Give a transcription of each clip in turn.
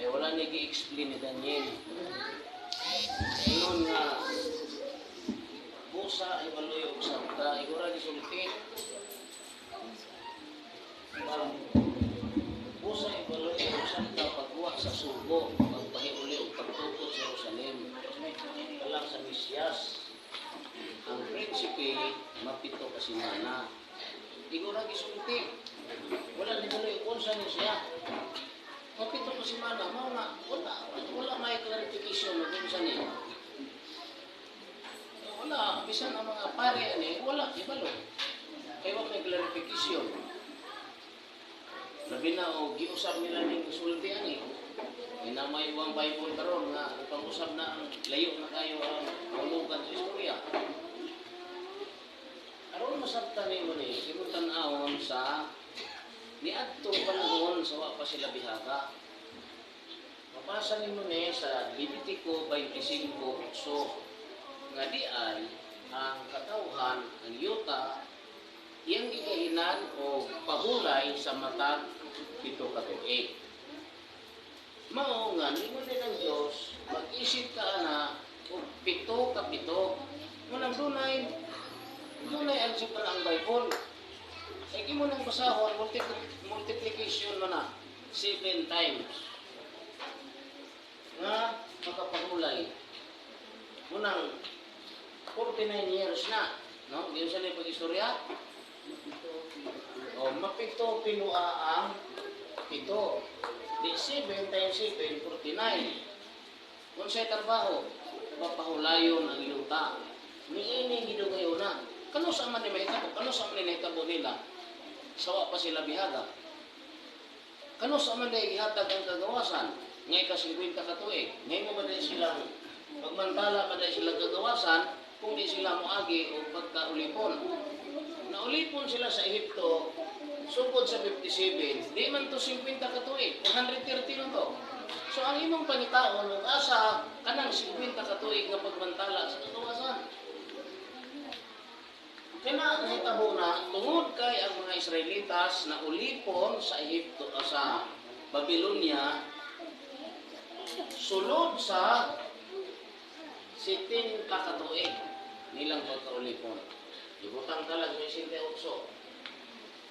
Kaya wala ni gi-explain ni Daniel. Ingon nga busa ibaloy og sabta, igura gisulti. Pag busa ibaloy og sabta pagguwa sa sugo, pagpahiuli og pagtukod sa Jerusalem. Kalang sa Mesiyas. Ang prinsipe mapito ka semana. Igura gisulti. Wala ni baloy unsa ni siya. Mapito ka semana, mao nga wala may clarification og unsa ni. Wala, bisan ang mga pare ani, wala ibalo. Kay wa may clarification. Labi na og giusab nila ning sulti ani. May uwang Bible karon nga ipang-usab na ang layo na kayo ang hulugan sa istorya. Aron masabtan nimo ni, imong tan-awon sa niadtong panahon sa wa pa sila bihaka. Mapasa nimo ni sa Levitico 25:8 nga di ay ang katawhan, ang yuta, iyang gigahinan o pahulay sa matag 7 ka tuig. Mao nga ningon din ang Dios, mag-isip ka ana og pito ka pito. Munang dunay algebra ang Bible. Ay imo nang basahon, multiplication mo na 7 times nga makapahulay. Munang 49 years na, no? Di sa ni pag-istorya? O, mapito pinua ang pito. Di 7 times 7, 49. Kung sa'y trabaho, mapahulayon ang yuta. Niini gidugayon na. Kano sa man ni mahitabo? Kano sa man ni nahitabo nila? Sawa pa sila bihaga. Kano sa man ni gihatag ang kagawasan? Ngay ka 50 ka tuig. Ngay mo ba dahil silang pagmantala ba dahil silang kagawasan kung di sila moagi o pagkaulipon? Naulipon sila sa Ehipto sugod sa 57, di man to 50 ka tuig, 130 lang to. So ang imong pangitaon ug asa kanang 50 ka tuig nga pagmantala sa kagawasan. Kaya na nahitabo na tungod kay ang mga Israelitas na ulipon sa Ehipto, sa Babylonia, sulod sa 70 ka katuig nilang pagkaulipon. Ibutang talag may 78.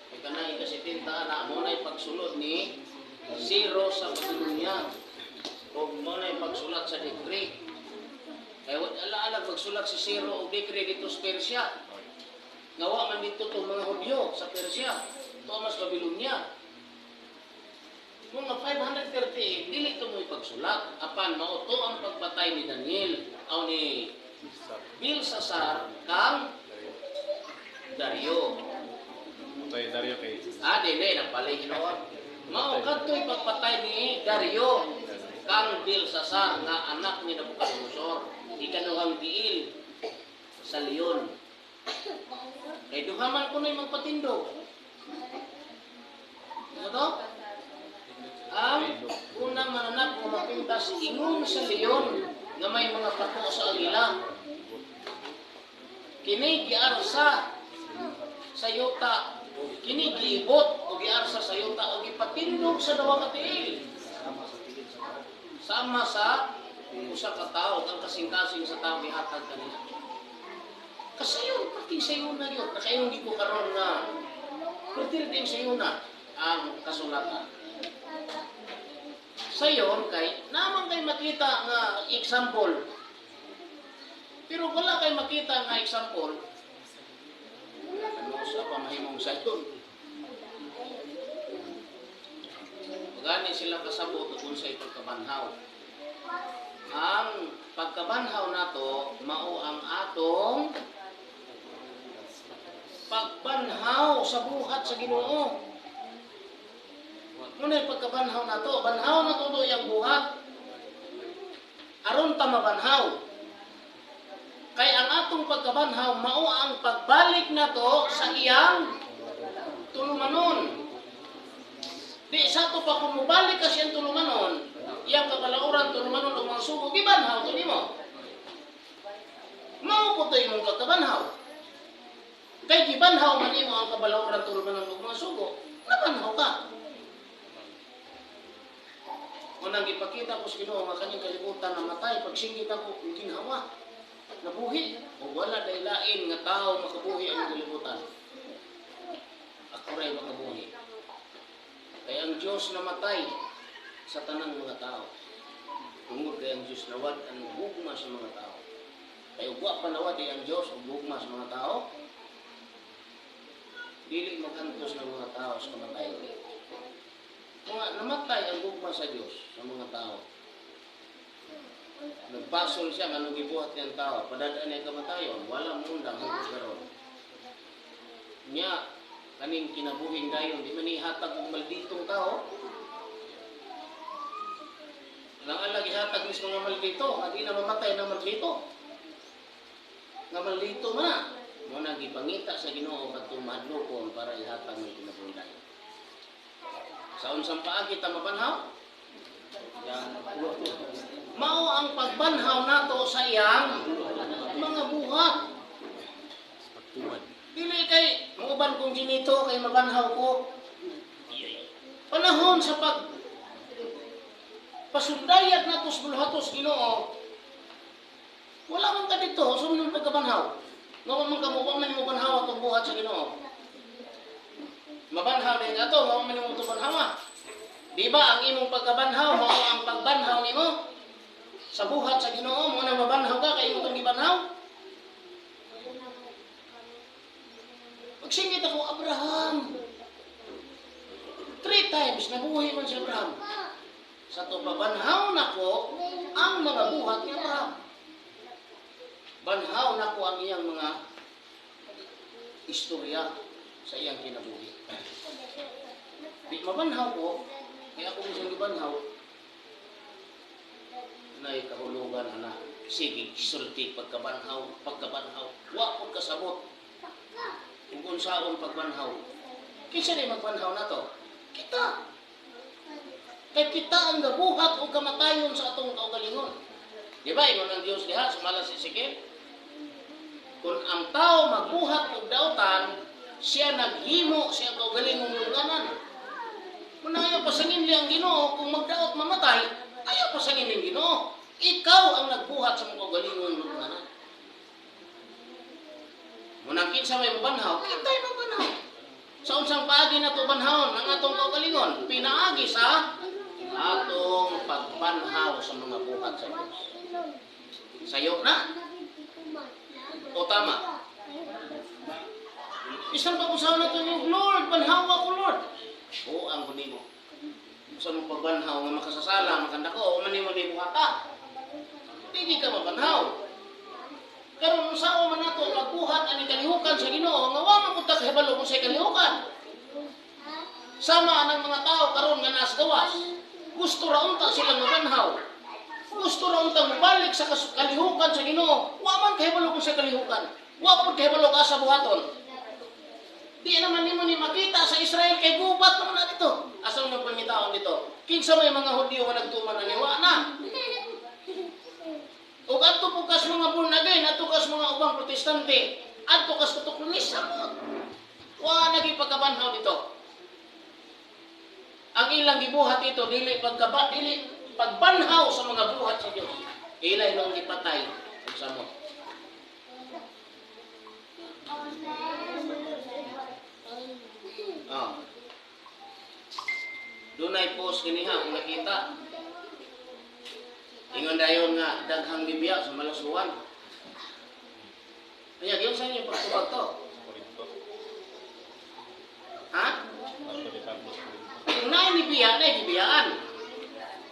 Kay kanang ika-70 na mo na'y pagsulod ni Ciro sa Babylonia. O mo na'y pagsulat sa decree. Kay ala-ala magsulat si Ciro og decree dito sa Persia. Nga wa man dito to mga Hudyo sa Persia. To mas Babylonia. Mga 538, dili ito mo ipagsulat. Apan mao to ang pagpatay ni Daniel o ni Belsasar kang Dario. Patay Dario kay Ah, dili, nagpalay noon. Mao kadto'y pagpatay ni Dario kang Belsasar nga anak ni Nabucodonosor. Ikaduhang diil sa leon. Kay duha man kuno'y magpatindog. Ano to? Ang unang mananak nga mapintas ingon sa leon nga may mga pako sa agila. Kini giarsa sa yuta, kini giibot o giarsa sa yuta o gipatindog sa duha ka tiil. Sama sa usa ka tawo, ang kasing-kasing sa tao gihatag kanila. Kasayon, perting sayon na yun. Nakayon di ko karon nga perting sayon na ang kasulatan. Sayon kay naman kay makita nga example. Pero wala kay makita nga example. Ano sa pamahimong sayon? Pagani sila kasabot kung sa pagkabanhaw. Ang pagkabanhaw nato mao ang atong pagbanhaw sa buhat sa Ginoo. Muna yung pagkabanhaw nato, banhaw na to yung buhat. Aron ta mabanhaw. Kay ang atong pagkabanhaw mao ang pagbalik nato sa iyang tulumanon. Di sa to pa kung mobalik ka siyang tulumanon, iyang kabalauran, tulumanon o mga sugo, gibanhaw to nimo. Mao po to imong kakabanhaw. Kay gibanhaw man nimo ang kabalauran, tulumanon o mga sugo, nabanhaw ka. Munang gipakita ko sa Ginoo nga kaning kalibutan namatay, pagsingit ako ang ginhawa. Nabuhi o wala daylain nga tao makabuhi ang kalibutan. Ako ray makabuhi. Kaya ang Diyos namatay sa tanang mga tao. Tungod kay ang Diyos nawad ang gugma sa mga tao. Kay ug wa pa nawad ang Diyos og gugma sa mga tao, dili magantos ng mga tao sa kamatayon. Mga namatay ang gugma sa Diyos sa mga tao. Nagbasol siya nganong gibuhat niyang tao. Padadaan niya kamatayon, wala moundang hangtod karon. Nya kaning kinabuhing dayon di man ihatag og malditong tao. Lang ala gihatag mismo nga maldito, nga di na mamatay na maldito. Nga maldito man na. Mo na gipangita sa Ginoo kadtong mahadlokon para ihatag ng kinabuhing dayon. Sa unsang paagi ta mabanhaw? Mao ang pagbanhaw nato sa iyang mga buhat. Pagtuman. Dili kay muuban kong ginito kay mabanhaw ko. Panahon sa pag pasundayag nato sa buluhatos Ginoo, wala man ka dito sa man pagkabanhaw. Nga man ka mo, wa man mo banhaw atong buhat sa Ginoo. Mabanhaw din ato, wa man mo banhawa. Di ba ang imong pagkabanhaw mao ang pagbanhaw nimo sa buhat sa Ginoo, mo nang mabanhaw ka kay imong gibanhaw? Pagsingit ako, Abraham. 3 times nabuhi man si Abraham. Sa to pabanhaw nako ang mga buhat ni Abraham. Banhaw nako ang iyang mga istorya sa iyang kinabuhi. Di mabanhaw ko, kaya ako minsan gibanhaw, nay kahulugan ana. Sige, sulti pagkabanhaw, pagkabanhaw. Wa pud kasabot. Kung unsaon pagbanhaw. Kinsa ni magbanhaw nato? Kita. Kay kita ang nabuhat og kamatayon sa atong kaugalingon. Di ba ingon ang Dios diha sumala si Ezekiel? Kung ang tao magbuhat og dautan, siya naghimo siya kaugalingong lungganan. Kung ayaw pasangin ang Ginoo, kung magdaot mamatay, ayaw pasangin ang Ginoo. Ikaw ang nagbuhat sa mong kaugalingong lungganan. Munang kinsa may mabanhaw, kita'y mabanhaw. Sa unsang paagi na to banhawon ang atong kaugalingon, pinaagi sa atong pagbanhaw sa mga buhat sa Diyos. Sayo na? O tama? Isang pag-usahan na ito yung Lord, banhaw ako, Lord. Oo, ang kunin mo. Sa mong pagbanhaw nga makasasala, makandako, o manimo ni buhata. Hindi ka mabanhaw. Karon unsaon man nato magbuhat ani kalihukan sa Ginoo nga wa man kun ta kahibalo kung say kalihukan. Sama anang mga tao karon nga naas gawas. Gusto ra unta sila mabanhaw. Gusto ra unta mobalik sa kalihukan sa Ginoo. Wa man kahibalo kung say kalihukan. Wa pud kahibalo ka sa buhaton. Di naman nimo ni makita sa Israel kay gubat naman na dito. Asa man pangitaon dito? Kinsa may mga Hudyo nga nagtuman ani wa na. Ug adto po kas mga born again, adto kas mga ubang Protestante, adto kas Katoliko samot. Wa na gyud pagkabanhaw dito. Ang ilang gibuhat ito dili pagkaba dili pagbanhaw sa mga buhat sa Dios. Ila ilong gipatay ug samot. Oh. Dunay post kaniha kung nakita. Ingon dayon nga daghang gibiya sa malasuan. Kaya gyud sa inyo pagtubag to. Korinto. Ha? Korinto. Kung naay ni biya, naay gibiyaan.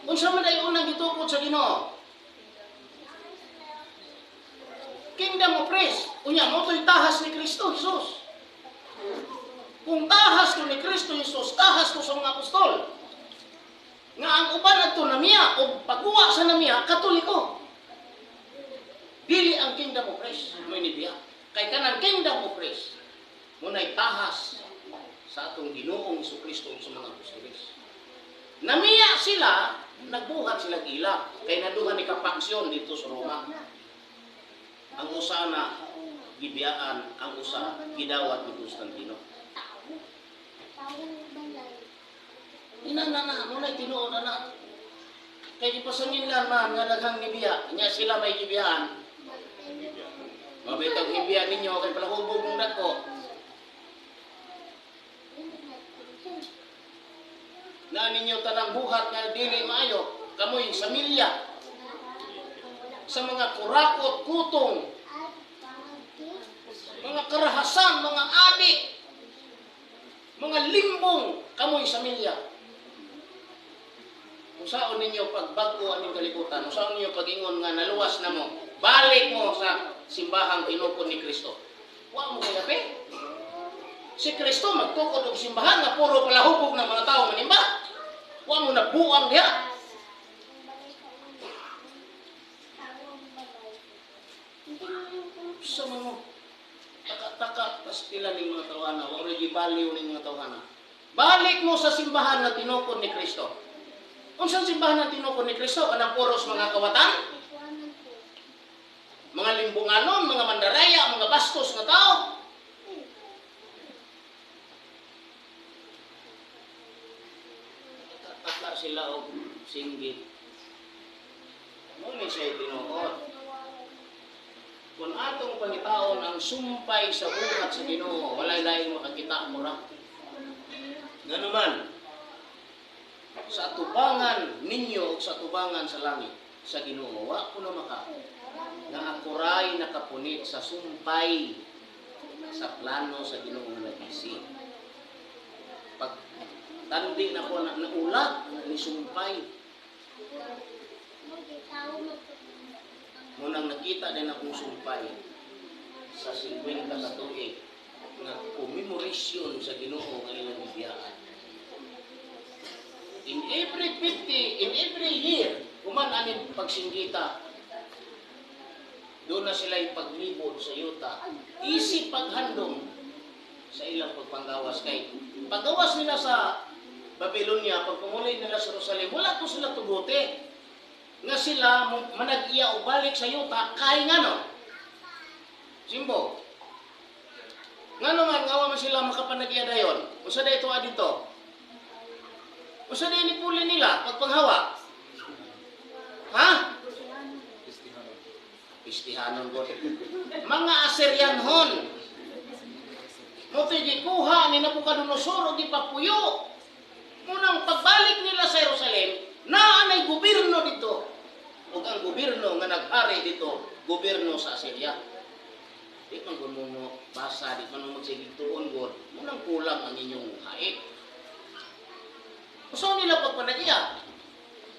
Unsa man ay unang gitukod sa Ginoo? Kingdom of Christ. Unya mo to'y tahas ni Kristo Jesus. Kung tahas ko ni Kristo Jesus, tahas ko sa mga apostol. Nga ang uban adto namiya o pagguwa sa namiya, Katoliko. Dili ang Kingdom of Christ mo ni biya. Kay kanang Kingdom of Christ munay tahas sa atong Ginoong Hesukristo ug sa mga apostoles. Namiya sila, nagbuhat sila ila kay naduha ni kapaksyon dito sa Roma. Ang usa na gibiyaan, ang usa gidawat ni Constantino. Ina na na, muna'y tinuod na na. Kay gipasanginlan man nga daghang nibiya, nya sila may gibiyaan. Mabitag hibiya ninyo kay palahubog mong dako. Na ninyo tanang buhat nga dili maayo, kamoy samilya sa mga kurakot, kutong, mga karahasan, mga adik, mga limbong, kamoy samilya. Usaon ninyo pagbag-o aning kalibutan, usaon ninyo pag-ingon nga naluwas na mo, balik mo sa simbahang tinukod ni Kristo. Wa mo kayape. Si Kristo magtukod og simbahan nga puro palahubog ng mga tao manimba. Wa mo nabuang diha. Sa mga taka-taka pastila ning mga tawhana, wa rin gibaliw ning mga tawhana. Balik mo sa simbahan na tinukod ni Kristo. Unsang simbahan na tinukod ni Kristo? Anang puros mga kawatan? Mga limbunganon, mga mandaraya, mga bastos nga tao. Taka sila og singgit. Mo ni siya tinuod. Kung atong pangitaon ang sumpay sa buhat sa Ginoo, walay laing makakita mo ra. Nganuman, sa atubangan ninyo o sa atubangan sa langit sa Ginoo, wa ko na maka nga ako ray nakapunit sa sumpay sa plano sa Ginoo nga nagisi. Pag tandi na ko na naulat ni sumpay. Munang nakita din akong sumpay sa 50 ka tuig nga commemoration sa Ginoo nga ilang gibiyaan. In every 50, in every year, human aning pagsinggita, doon na sila paglibot sa yuta. Easy paghandom sa ilang pagpanggawas. Kay paggawas nila sa Babylonia, pagpumuli nila sa Jerusalem, wala to sila tugote. Nga sila manag-iya o balik sa yuta, kay ngano? Simbo. Ngano man, nga man sila makapanag-iya dayon? Usa da ito dito? Usa da inipuli nila pagpanghawa? Ha? Pistihanon ko. Mga Assyrianhon. Moto'y gikuha ni Nabucodonosor o gipapuyo. Munang pagbalik nila sa Jerusalem, naanay gobyerno dito. O ang gobyerno nga naghari dito, gobyerno sa Assyria. Di man gud mo basa, di man mo magsigigtuon gud. Munang kulang ang inyong hait. Usaw nila pagpanag-iya.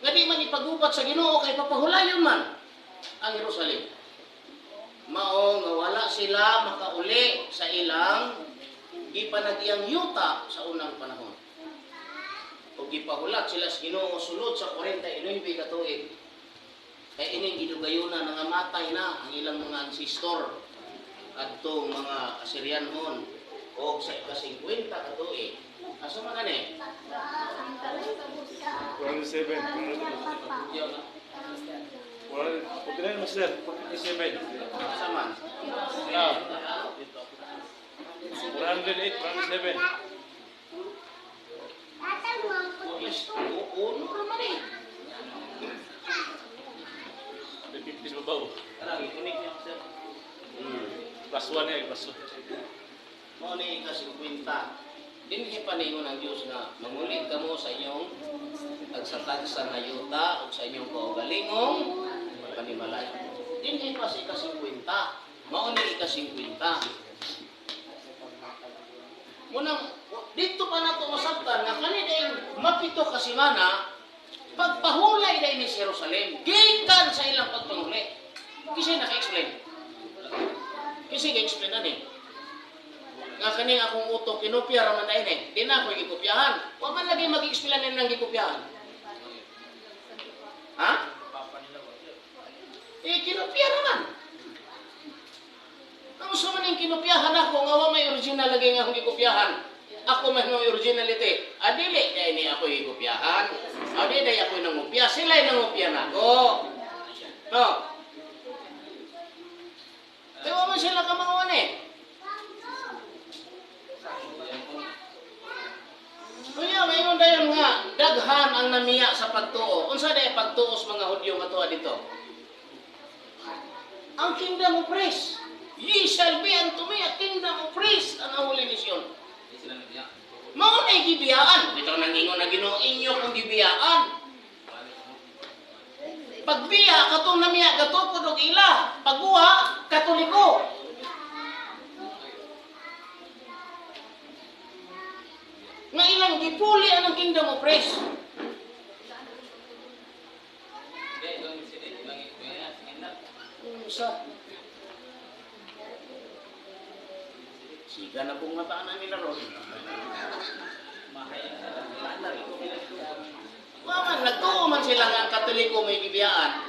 Nga di man ipagubat sa Ginoo kay papahulayon man ang Jerusalem. Mao nga wala sila makauli sa ilang gipanag-iyang yuta sa unang panahon. O gipahulat sila sa Ginoo sulod sa 49 ka tuig. Kay ining gidugayuna nangamatay na ang ilang mga ancestor adtong mga Assyrianhon o sa ika-50 ka tuig. Asa man ani? 47. 49, Master. 47. Asa man? Now, 108, 107. Yes, uno ra man eh. May 50 sa babaw. Plus 1 eh, plus 1. Mao ni ika-50. Dinhi pa ningon ang Dios nga mangulit kamo sa inyong tagsa-tagsa nga yuta ug sa inyong kaugalingong panimalay. Dinhi pa sa ika-50. Mao ni ika-50. Munang dito pa nato masabtan nga kani dayong mapito ka semana pagpahulay dayong ni Jerusalem gikan sa ilang pagpanguli. Kasi naka-explain. Kasi gi-explain na ni. Nga kaning akong utok kinopya ra man na ini. Di na ako gikopyahan. Wa man lagi mag-explain ni nang gikopyahan. Ha? Eh kinopya ra man. Ang usa man ning kinopyahan ako nga wa may original lagi nga akong gikopyahan. Ako man may originality. Adili dai ni ako gikopyahan. Adi dai ako nangopya, sila nangopya nako. No. Kaya wa man sila kamangawan eh. Kunya, mayroon dayon nga, Daghan ang namiya sa pagtuo. Unsa day pagtuo sa mga Hudyo nga tuwa dito? Ang kingdom of priests. Ye shall be unto me a kingdom of priests and a holy nation. Mao na gibiyaan. Bitaw nang ingon na Ginoo inyo kung gibiyaan. Pagbiya katong namiya gatukod og ila. Pagbuha Katoliko. Nga ilang gipuli ang kingdom of priests. Unsa? Siga na pong mataan na nila ron. Waman, nagtuo man sila nga ang Katoliko may gibiyaan.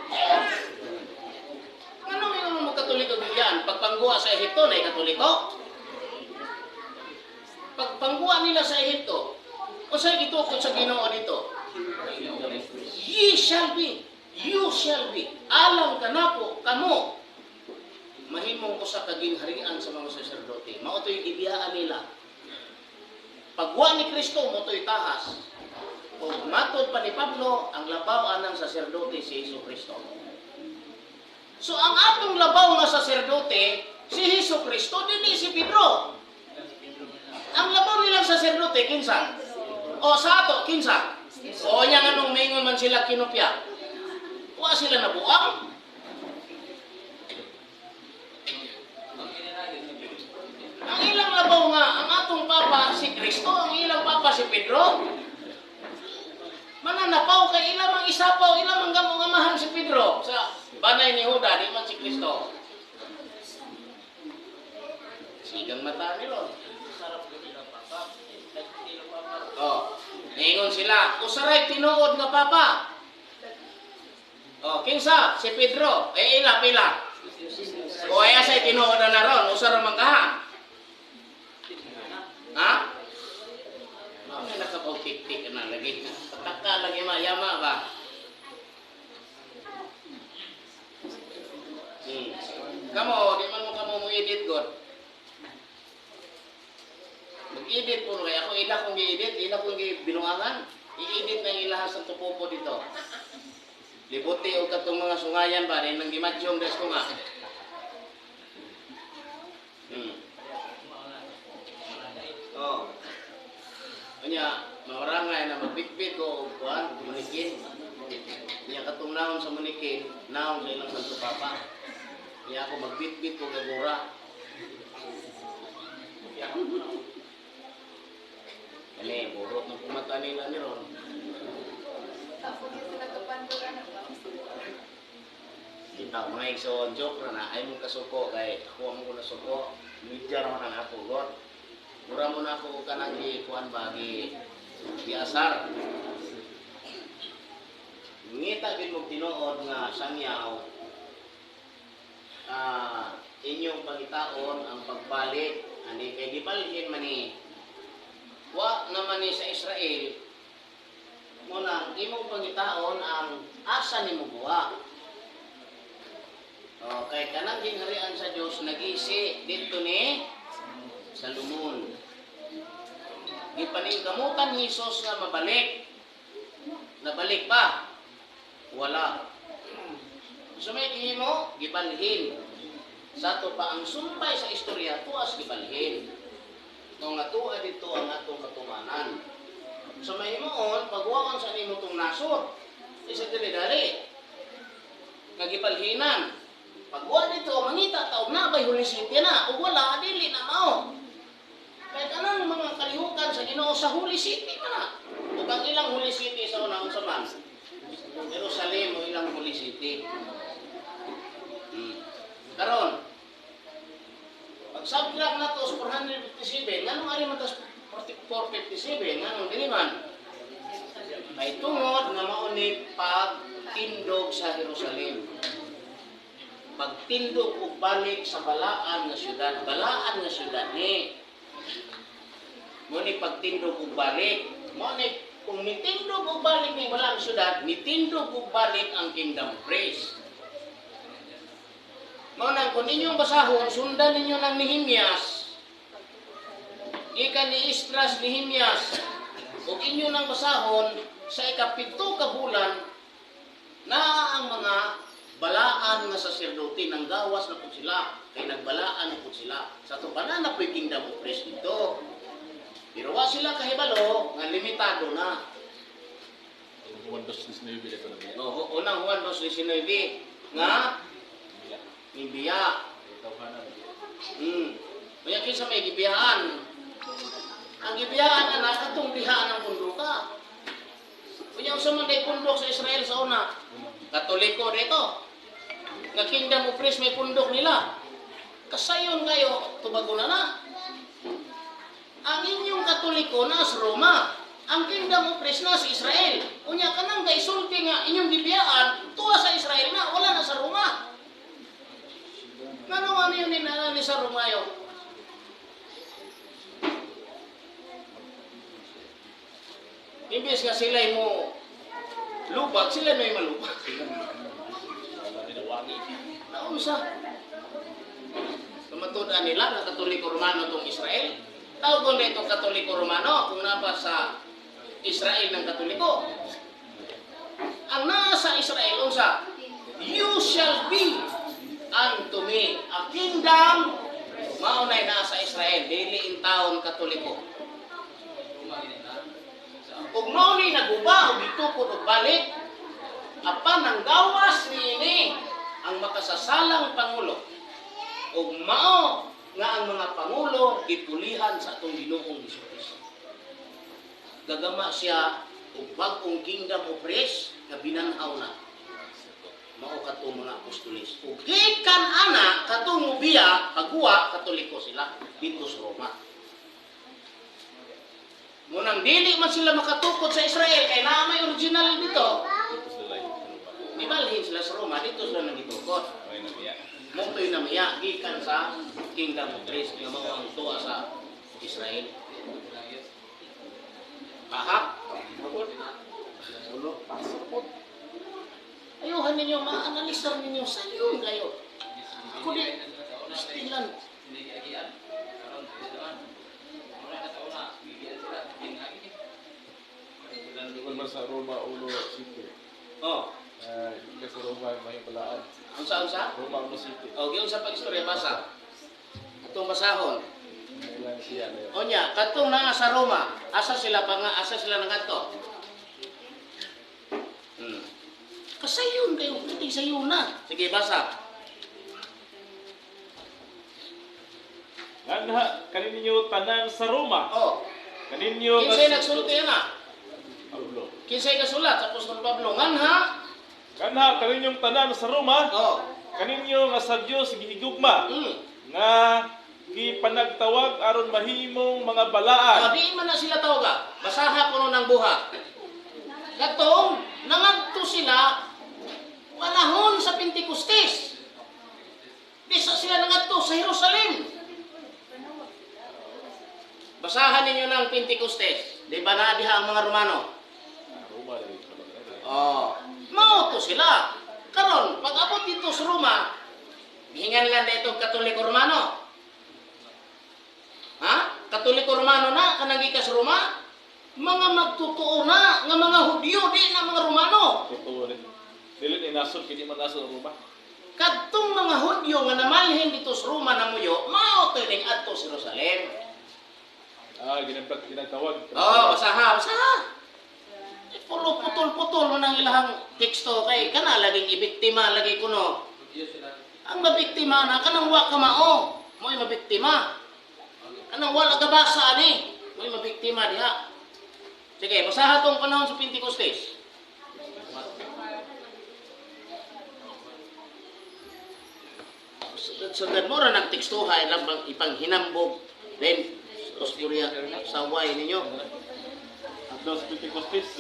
Ano yung mo Katoliko gibiyaan? Pagpangguwa sa Ehipto, na Katoliko? Pagpangguwa nila sa Ehipto, o sa gitukod sa Ginoo dito? Ye shall be, you shall be, alang kanapo, kamo, mahimong usa ka gingharian sa mga saserdote. Mao to'y gibiyaan nila. Pagwa ni Kristo, mo to'y tahas. O matod pa ni Pablo, ang labaw anang saserdote si Hesus Kristo. So ang atong labaw nga saserdote, si Hesus Kristo, dili si Pedro. Ang labaw nilang saserdote, kinsa? O sa ato, kinsa? O nya nganong mingon man sila kinupya. Wa sila nabuang. Ang ilang labaw nga, ang atong papa si Kristo, ang ilang papa si Pedro. Mananapaw kay ilang mang isapaw, ilang mang gamong amahan si Pedro. Sa banay ni Juda, di man si Kristo. Sigang mata nilo. Oh, ningon sila, usaray tinuod nga papa. Oh, kinsa? Si Pedro. Eh ila pila. O ay asay tinuod na naron, usara man kaha. Ha? Mao na nakabaw tik-tik na lagi. Pataka lagi mayama ba? Kamo, di man mo kamo mo edit god. Mag-edit po kay ako ila kong gi-edit, ila kong gibinuangan. I-edit na ilaha sa tupopo dito. Libuti og katong mga sungayan ba rin nang gimadyong des ko nga. Oh. Unya, maurangay na magbitbit ko og kuan munikin. Unya katong naon sa munikin, naon sa ilang Santo Papa. Unya ako magbitbit ko gagura. Kani burot ng pumata nila ni Ron. Kita mga igsoon joke ra na ay mong kasuko kay ako ang ko nasuko. Media ra man ang ako god. Mura mo na ako kanang gi kuan ba gi giasar. Ngita gid mo tinuod nga sangyaw inyong pangitaon ang pagbalik ani kay gibalhin man ni wa naman ni sa Israel mo nang imong pangitaon ang asa nimo buha. Okay, kanang gingharian sa Dios nagisi didto ni Salomon. Gipaningkamutan ni Hesus nga mabalik. Nabalik ba? Wala. So may gihimo, gibalhin. Sa ato pa ang sumpay sa istorya, tuas gibalhin. No nga tuwa dito ang atong katumanan. So may himuon, pagwaon sa nimo tong nasod. Isa dili dali. Nga gibalhinan. Pagwa dito, mangita ta og na bay Holy City na ug wala dili na mao. Kaya kanang mga kalihukan sa Ginoo sa Holy City man na. Ug ang ilang Holy City sa una unsa man? Jerusalem o ilang Holy City. Karon, pag subtract na to sa 457, nganong ari man tas 457, nganong dili man? Kay tungod nga mao ni pagtindog sa Jerusalem. Pagtindog og balik sa balaan nga syudad, balaan nga syudad ni. Mo ni pagtindog og balik, mo ni kung mitindog og balik ni balaan syudad, mitindog og balik ang kingdom of praise. Mao nang kung ninyong basahon, sundan ninyo ng Nehemias. Gikan ni Esdras Nehemias. Ug inyo nang basahon, Sa 7 ka bulan, naa ang mga balaan nga saserdote, nang gawas na pud sila, kay nagbalaan na pud sila. Sa ato pa na po'y kingdom of priests dito. Pero wa sila kahibalo nga limitado na. Juan 2:19 ito na biya. No, unang Juan 2:19 nga Biya. nibiya. Tawhana na biya. Kaya kinsa may gibiyaan? Ang gibiyaan ana katong dihaan ang punduka. Unya unsa man day pundok sa Israel sa una? Katoliko dito. Nga kingdom of priests may pundok nila. Kasayon kayo, tubago na na. Ang inyong Katoliko na sa Roma. Ang kingdom of priests na sa Israel. Unya kanang gaisulti nga inyong gibiyaan, tuwa sa Israel na, wala na sa Roma. Ngano ano yun ni sa Roma yun? Imbes nga sila mo lubag, sila may malubag. Tinawangi. Naunsa? Kamatud-an nila nga Katoliko Romano tong Israel. Tawag na itong Katoliko Romano kung napa sa Israel ng Katoliko. Ang nasa Israel, unsa? You shall be unto me a kingdom. Mao na'y nasa Israel, dili in taon Katoliko. Ug mao ni naguba og gitukod og balik apan ang gawas niini ang makasasalang pangulo. Ug mao nga ang mga pangulo gipulihan sa atong Ginoong Hesus. Gagama siya og bag-ong kingdom of priests nga binanhaw na. Mao katong mga apostoles. Ug gikan ana katong mubiya paguwa Katoliko sila dito sa Roma. Munang dili man sila makatukod sa Israel kay naa may original dito. Dito sila yung Roma. Nibalhin sila sa Roma, dito sila nagitukod. Okay na biya. Mo to'y namiya gikan sa kingdom of priests nga mao ang tuwa sa Israel. Aha. Ulo, pasok. Ayuhan ninyo, maanalisar ninyo, sayon kayo. Ako di, stilan. Tungkol man sa Roma 1 City. Oh, Ah, sa Roma may balaan. Unsa unsa? Roma 1 City. O, giunsa pag istorya basa. Atong basahon. Ilan siya na yun. Onya, katong naa sa Roma, asa sila pa nga, asa sila nangadto? Kasayon kayo, hindi sayon na. Sige, basa. Nganha kaninyo tanan sa Roma. Oh, Kaninyo kinsay nagsulti ana? Pablo. Kinsay kasulat sa Apostol Pablo? Nganha? Nganha kaninyong tanan sa Roma. Oh. Kaninyo nga sa Dios gihigugma nga gipanagtawag aron mahimong mga balaan. Ah, di man na sila tawag. Basaha kuno ng buhat. Katong nangadto sila panahon sa Pentecostes. Di sa sila nangadto sa Jerusalem. Basahan ninyo ng Pentecostes. Di ba na diha ang mga Romano? Roma dali. Oh, mao to sila. Karon, pag abot dito sa Roma, gihingan lang dito Katoliko Romano. Ha? Katoliko Romano na kanang gikas Roma? Mga magtotoo na nga mga Hudyo di na mga Romano. Totoo rin. Dili ni nasod kay di man nasod ang Roma. Kadtong mga Hudyo nga namalhin dito sa Roma namuyo, mao to ning adto sa Jerusalem. Ah, ginagtawag, ginagtawag. Oo, basaha, basaha. Eh, pulo putol-putol mo nang ilahang teksto kay kana laging ibiktima lagi kuno. Ang mabiktima na kanang wa ka mao, mo'y mabiktima. Kanang wala gabasa ani, mo'y mabiktima diha. Sige, basaha tong panahon sa Pentecostes. Sundan mo ra nagtekstuha ilang bang ipanghinambog then Oscuria saway ninyo. Adlaw sa Pentecostes.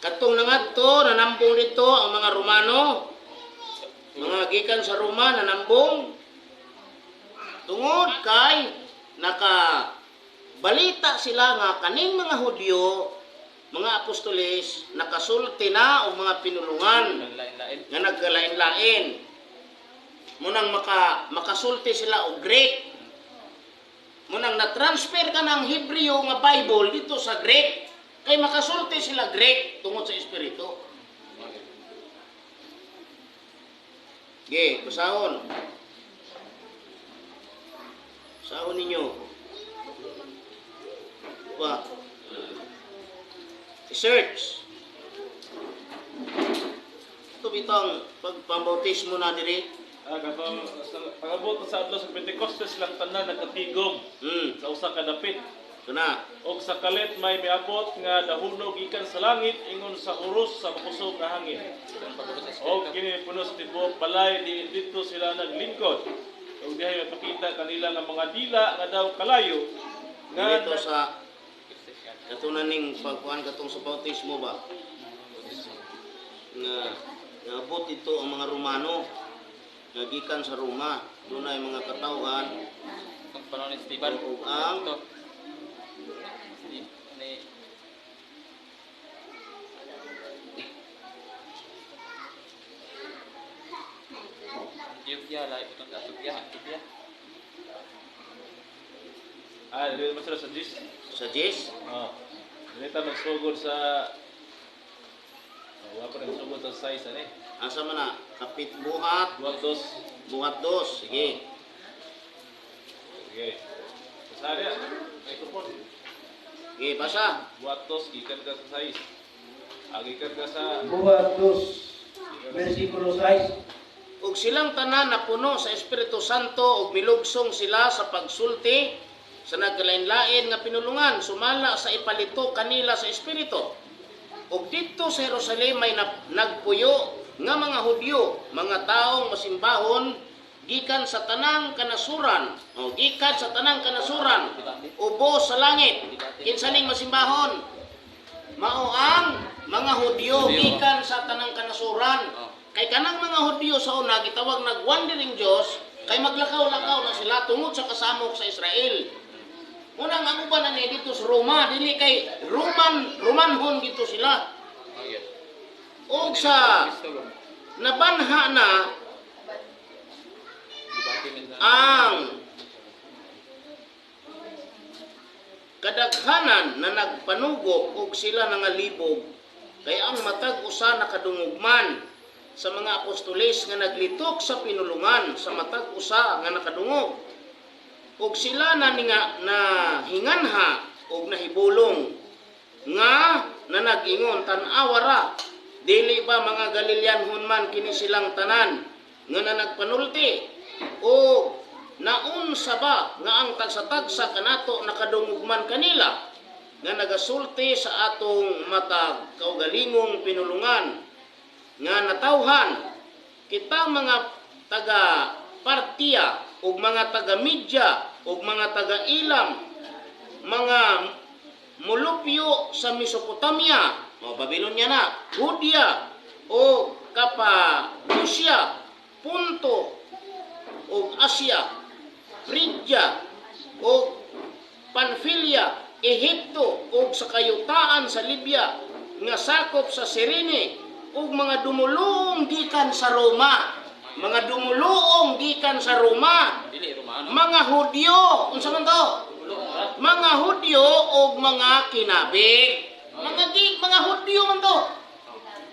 Katong nangadto nanambong dito ang mga Romano, mga gikan sa Roma nanambong tungod kay nakabalita sila nga kaning mga Hudyo, mga apostoles nakasulti na og mga pinulungan Lain-lain. nga nagkalain-lain. Munang makasulti sila og Greek. Munang na-transfer ka ng Hebreo nga Bible dito sa Greek. Kay makasulti sila Greek tungod sa Espiritu. Ge, basahon. Basahon ninyo. Pa. Search. Ito bitang pagpambautismo na diri. Ah, katong pag-abot sa adlaw sa Pentecostes lang tanan nagkatigom sa usa ka dapit. Ito na. Og sa kalit may miabot nga dahunog gikan sa langit ingon sa huros sa makusog nga hangin. Og kini puno sa tibuok balay diin didto sila naglingkod. Og dihay mapakita kanila nga mga dila nga daw kalayo nga Dito sa katunan ning pagkuan katong sa bautismo ba? Nga naabot ito ang mga Romano nga gikan sa Roma. Dunay mga katawhan Ang panahon ni Steven. ug ang Ito. Ni Ethiopia, lahi itong Ethiopia, Ethiopia. Ah, dili man sila sa Gis. Sa Jis. Oh. Dili ta magsugod sa. Oh, wala pa nagsugod sa size ani. Asa man na? Kapit buhat, Buhat dos. buhat dos. Sige. Sige. Sa niya. Microphone. Sige, basa. Buhat dos gikan ka sa size. Ah, gikan ka sa Buhat 2, versikulo 6. Ug silang tanan napuno sa Espiritu Santo ug milugsong sila sa pagsulti sa nagkalain-lain nga pinulungan sumala sa ipalito kanila sa Espiritu. Ug didto sa Jerusalem may nagpuyo nga mga Hudyo, mga taong masimbahon gikan sa tanang kanasuran, o gikan sa tanang kanasuran, ubo sa langit. Kinsa ning masimbahon? Mao ang mga Hudyo Hudyo. gikan sa tanang kanasuran. Oh. Kay kanang mga Hudyo sa una gitawag nag wandering Dios kay maglakaw-lakaw na sila tungod sa kasamok sa Israel. Unang ang uban na ni dito sa Roma, dili kay Roman Romanhon dito sila. Oh, yes. Og sa nabanha na ang kadaghanan na nagpanugok og sila nangalibog kay ang matag usa nakadungog man sa mga apostoles nga naglitok sa pinulungan sa matag usa nga nakadungog og sila na ninga, na hinganha og nahibulong nga nanag-ingon, tan-awa ra, dili ba mga Galileanhon man kini silang tanan nga nanagpanulti, o naunsa ba nga ang tagsa-tagsa kanato nakadungog man kanila nga nagasulti sa atong matag kaugalingong pinulungan nga natawhan kita mga taga Partia ug mga taga Media ug mga taga Ilam, mga mulupyo sa Mesopotamia o Babylonia na, Judea o Cappadocia, Punto o Asia, Phrygia o Panfilia, Ehipto ug sa kayutaan sa Libya nga sakop sa Sirene ug mga dumuluong gikan sa Roma, mga dumuluong gikan sa Roma, Dili Romano. mga Hudyo, unsa man to? Uluong ra. Mga Hudyo ug mga kinabig. Mga Hudyo man to.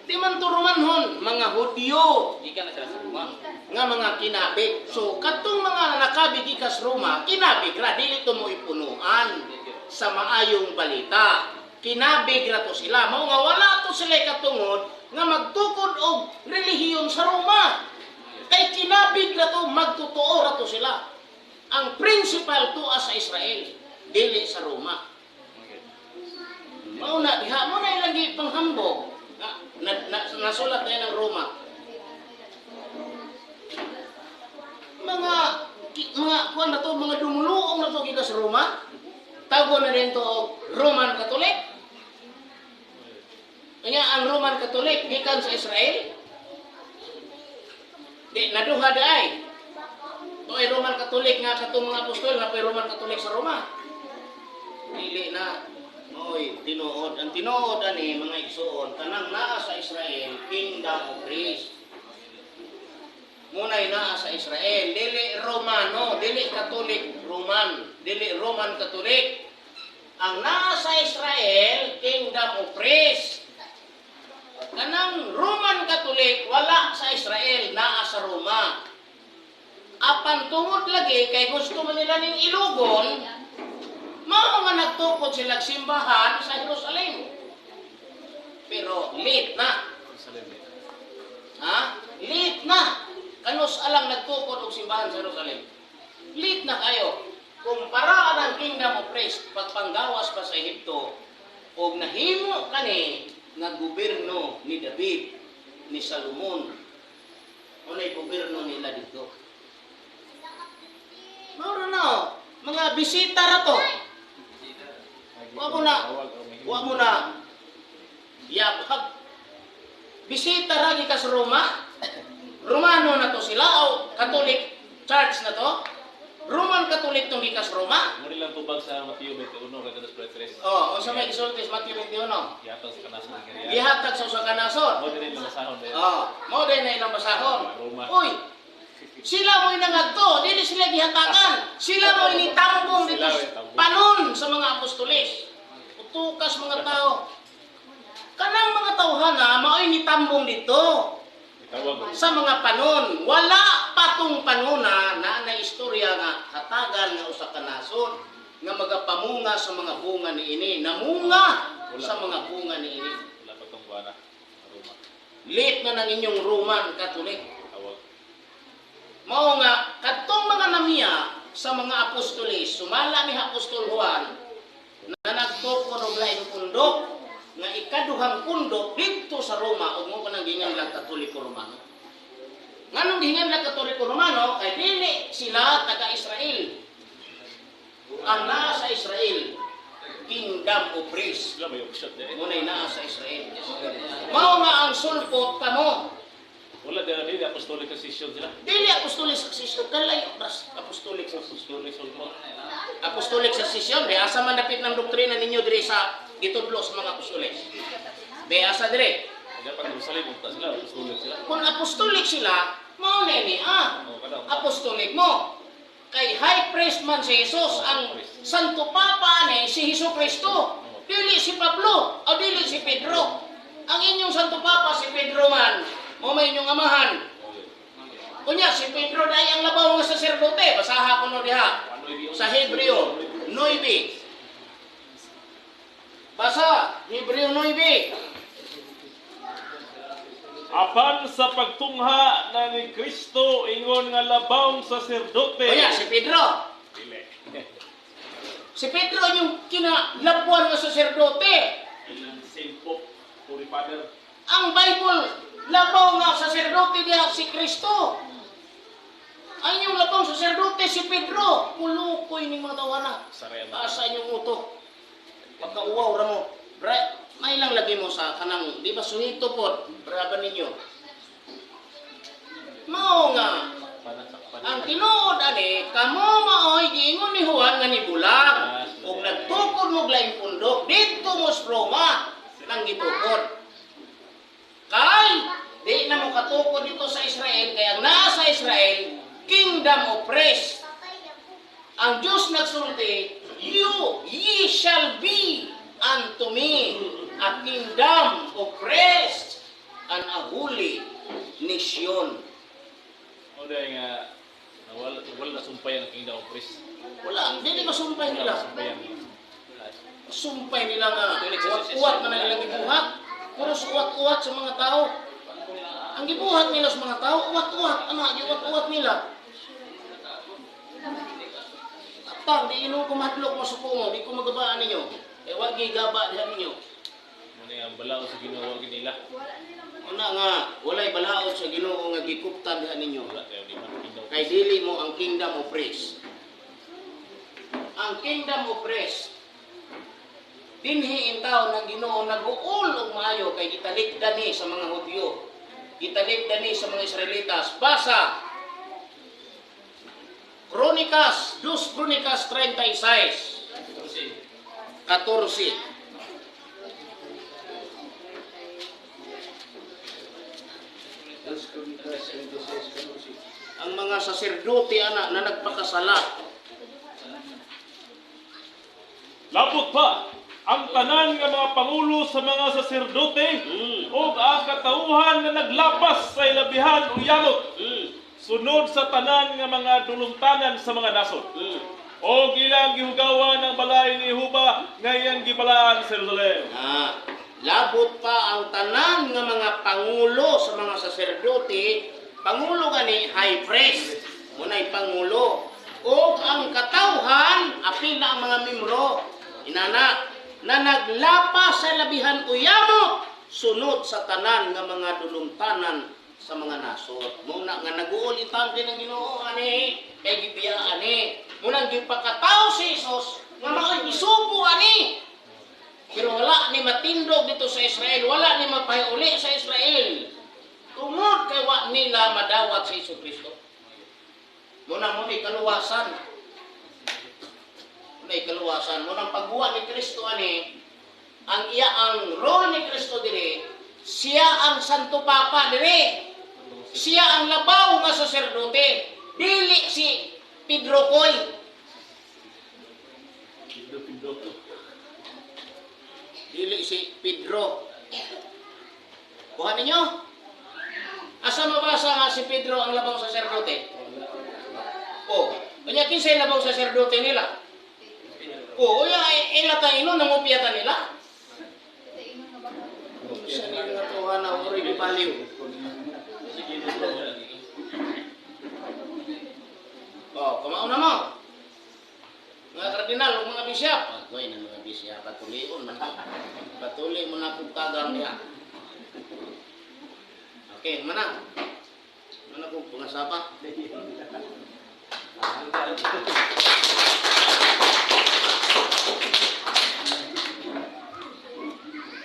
Di man to Romanhon, mga Hudyo Gikan na sila sa Roma. nga mga kinabig. So katong mga nakabig gikas Roma, kinabig ra, dili to mo ipunuan sa maayong balita. Kinabig ra to sila. Mao nga wala to sila katungod nga magtukod og relihiyon sa Roma. Kay kinabig ra to, magtotoo ra to sila. Ang principal tuwa sa Israel, dili sa Roma. Mao na diha mo na ilang gipanghambog. Nasulat na ng Roma. Mga mga kuan na to, mga dumuluong na to gikan sa Roma. Tago na rin to og Roman Catholic. Kanya ang Roman Catholic gikan sa Israel. Di naduha di ay. To ay Roman Catholic nga katong mga apostol nga pa Roman Catholic sa Roma. Dili na mo'y tinuod. Ang tinuod ani mga igsuon tanang naa sa Israel, kingdom of Christ. Munay naa sa Israel, dili Romano, dili Catholic Roman, dili Roman Catholic. Ang naa sa Israel, kingdom of priests. Kanang Roman Catholic, wala sa Israel, naa sa Roma. Apan tungod lagi kay gusto man nila ning ilugon, mao nga nagtukod sila simbahan sa Jerusalem. Pero late na. Jerusalem eh. Ha? Late na. Kanus alang nagtukod og simbahan sa Jerusalem. Late na kayo. Kumpara ang kingdom of priests pagpanggawas pa sa Ehipto og nahimo kani nga gobyerno ni David, ni Salomon. Unay gobyerno nila dito. Mao na oh. Mga bisita ra to. Wa mo na. Wa mo na. Yabag. Bisita ra gikas Roma. Romano na to sila o Catholic Church na to. Roman Catholic tong gikas Roma. Mo nilang tubag sa Mateo 21 kay 2:3. Oh, unsa may gisulti sa Mateo 21? Gihatag sa kanason ng Garian. Gihatag sa usa ka nasod. Mo dili lang basahon dahil. Oh, mao day na ilang basahon. Roma. Uy, sila mo'y nangadto, dili sila gihatagan. Sila mo'y nitambong dito Sila mo'y tambong. panon sa mga apostoles. Utukas mga tao. Kanang mga tawhana mao'y nitambong dito Gitawag. sa mga panon. Wala patong panona na na istorya nga hatagan nga usa ka nasod nga magapamunga sa mga bunga niini, namunga sa mga bunga niini. Wala pa tong buwana. Roma. Late na ng inyong Roman Catholic. Tawag. Mao nga kadtong mga namiya sa mga apostoles, sumala ni Apostol Juan na nagtukod og laing pundok nga ikaduhang pundok didto sa Roma ug mo kanang giingan lang Katoliko Romano. Nganong giingan lang Katoliko Romano kay dili sila taga Israel. Ang naa sa Israel, kingdom of priests. Sila may option dahil. Ngunay naa sa Israel. Mao nga ang sulpot kamo. Wala dili dili apostolic succession sila. Dili apostolic succession, kalayo ras apostolic succession. Apostolic sulpot. Apostolic succession, be asa man dapit ng doktrina ninyo diri sa gitudlo sa mga apostoles. Be asa dire. Dapat Jerusalem unta sila, apostolic sila. Kung apostolic sila, mao na ni ah. Oh, kada. Apostolic mo. Kay high priest man si Jesus, ang Santo Papa ani si Hesus Kristo. Dili si Pablo o dili si Pedro. Ang inyong Santo Papa si Pedro man, mo may inyong amahan. Unya si Pedro dai ang labaw nga saserdote, basaha ko no diha. Sa Hebreo 9. Basa, Hebreo 9. Apan sa pagtungha na ni Kristo ingon nga labawng saserdote. Unya si Pedro. Dili. Si Pedro yung kinalabuan nga saserdote. Ilang Saint Pope, Holy Father. Ang Bible, labaw nga saserdote diha si Kristo. Ang inyong labaw saserdote si Pedro. Mulukoy ning mga tawana. Saraya. Taas sa inyong utok. Pagkauwaw ra mo. Bre, may lang lagi mo sa kanang, di ba suhito pod, braban ninyo. Mao nga, ang tinuod ani, kamo maoy giingon ni Juan nga nibulag ug nagtukod mo laing pundok didto mo sa Roma nang gitukod. Kay di na mo katukod dito sa Israel kay ang naa sa Israel kingdom of priests. Ang Diyos nagsulti, you, ye shall be unto me a kingdom of priests and a holy nation. O dahil nga, wala, wala na sumpay ang kingdom of priests. Wala, hindi masumpay nila. Wala sumpayan. Sumpay nila nga, uwat-uwat man ang ilang gibuhat. Puros uwat-uwat sa mga tao. Ang gibuhat nila sa mga tao, uwat-uwat. Ano, giuwat-uwat nila. Atang, di inong kumadlok mo sa mo, di ko magabaan ninyo. Eh, wag gigaba diha ninyo. Muna yung balao sa Ginoo nila. Una nga, walay balaod sa Ginoo nga gikuptan diha ninyo. Wala kayo di man kingdom of Kay priests. dili mo ang kingdom of priests. Ang kingdom of priests, dinhi in taon ng Ginoo nag-uol og maayo kay gitalikdan ni sa mga Hudyo. Gitalikdan ni sa mga Israelitas. Basa Kronikas, 2 Kronikas 36, 14. Ang mga saserdote ana na nagpakasala. Labot pa ang tanan nga mga pangulo sa mga saserdote ug ang katawhan nga naglapas sa ilabihan uyamot sunod sa tanan nga mga dulungtanan sa mga nasod. Og ilang gihugawan ang balay ni Huba nga iyang gibalaan sa Jerusalem. Ah, labot pa ang tanan nga mga pangulo sa mga saserdote, pangulo gani high priest, munay pangulo. Og ang katawhan, apil na ang mga membro, inana, na naglapa sa labihan uyamo, sunod sa tanan nga mga dulumtanan sa mga nasod. Muna nga naguol itangke ng Ginoo ani, kay gibiya ani. Muna gipakataw si Jesus nga mao'y gisubo ani. Pero wala ni matindog dito sa Israel, wala ni mapahiuli sa Israel. Tungod kay wa nila madawat sa Hesus Kristo. Muna mo ni kaluwasan. Muna kaluwasan. Muna ang pagbuwa ni Kristo ani, ang iya ang role ni Kristo dire, siya ang Santo Papa dire. Siya ang labaw nga saserdote. Dili si Pedro Coy. Dili si Pedro. Kuha ninyo? Asa mabasa nga si Pedro ang labaw saserdote? O, kanya kinsay labaw saserdote nila? O, uya ila ta ino nangupya ta nila. Sa nila nga tuha na uri di baliw. O, kamao na mo. Mga kardinal o mga bishop. Agoy na mga bishop, patulion man. Patuli mo na kung tagang niya. Okay, mana. Mana kung pangasapa.